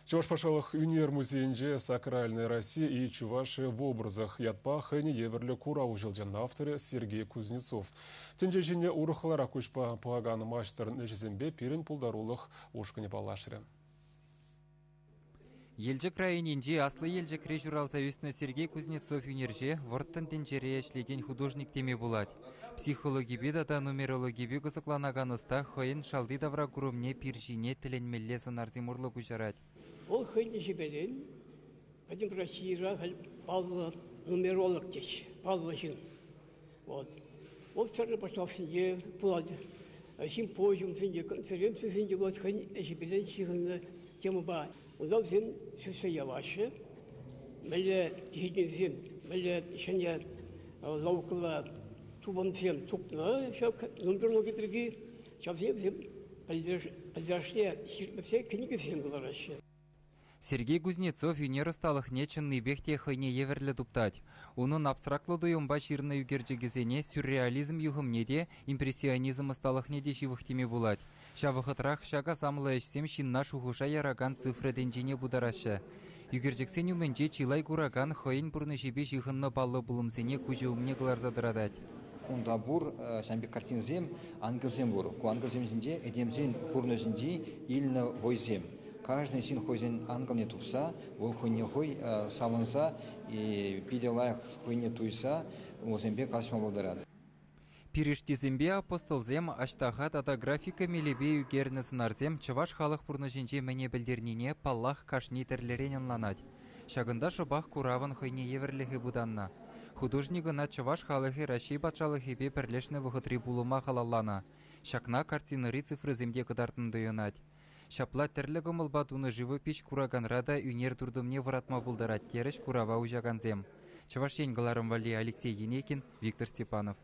Чӑваш патшалӑх ӳнер музейӗнче «Сакральная Россия и Чувашия в образах» ятпа хӑйне евӗрлӗ курав уҫӑлчӗ. Авторӗ Сергей Кузнецов. Тӗнче ҫине урӑхларах куҫпа пӑхакан маҫтӑрӑн ӗҫӗсемпе пирӗн пултарулӑх ушкӑнӗ паллашрӗ. Елчӗк районӗнчи Аслӑ Елчӗкре ҫуралса ӳснӗ Сергей Кузнецов ӳнерҫе вӑрттӑн тӗнчере ӗҫлекен художник теме пулать. Психологипе тата нумерологипе кӑсӑкланакан ӑста хӑйӗн шалти тавракурӑмне пир ҫине тӗлӗнмелле сӑнарсем урлӑ куҫарать. Вӑл хӑйӗн ӗҫӗпелен Пӗтӗм Российӑра халь паллӑ нумеролог теҫҫӗ, паллӑ ҫын. Вот. Вӑл тӗрлӗ патшалӑхсенче пулать, симпозиумсенче, конференцисенче пулать, хӑйӗн ӗҫӗпелен ҫыхӑннӑ темӑпа. Унта вӗсем сӳтсе яваҫҫӗ, мӗнле ҫитӗнӳсем, мӗнле ҫӗнӗ наукӑллӑ тупӑмсем тупнӑ ҫак нумерлоги пирки, ҫавсем вӗсем пӗлтерӗшне ҫирӗплетсе кӗнекесем кӑлараҫҫӗ. Сергей Кузнецов ӳнер ӑсталӑхне чӑннипех те хӑйне евӗрлӗ туптать. Унӑн абстрактлӑ туйӑмпа ҫырнӑ ӳкерчӗкӗсене сюрреализм юхӑмне те, импрессионизм ӑсталӑхне те ҫывӑх теме пулать. Ҫав вӑхӑтрах ҫак асамлӑ ӗҫсем ҫынна шухӑша яракан цифра тӗнчине путараҫҫӗ. Ӳкерчӗксен умӗнче чылай куракан хӑйӗн пурнӑҫӗпе ҫыхӑннӑ паллӑ пулӑмсене куҫӗ умне кӑларса тӑратать. Унта пур ҫавӑн пек картинӑсем, ангелсем пур. Ку ангелсем ҫинче этемсен пурнӑҫӗнчи илнӗ вӑйсем. Кашни ҫын хӑйсен ангелне тупса, вӑл хӑйне хӑй савӑнса, питӗ лайӑх хӑйне туйса вӗсемпе калаҫма пултарать. Пирӗштисемпе апостолсем Аҫтаха тата графика мелӗпе ӳкернӗ сӑнарсем чӑваш халӑх пурнӑҫӗнче мӗне пӗлтернине, паллах, кашни тӗрлӗрен ӑнланать. Ҫакӑнта шӑпах куравӑн хӑйне евӗрлӗхӗ пытаннӑ. Художник ӑна чӑваш халӑхӗ Раҫҫей патшалӑхӗпе пӗрлешнӗ вӑхӑтри пулӑма халалланӑ. Ҫакна картинӑри цифрӑсем те кӑтартнӑн туйӑнать. Ҫапла тӗрлӗ кӑмӑлпа тунӑ живопиҫ кураканра та ӳнер туртӑмне вӑратма пултарать терӗҫ курава уҫакансем. Чӑваш Ен кӑларӑм валли Алексей Енейкин, Виктор Степанов.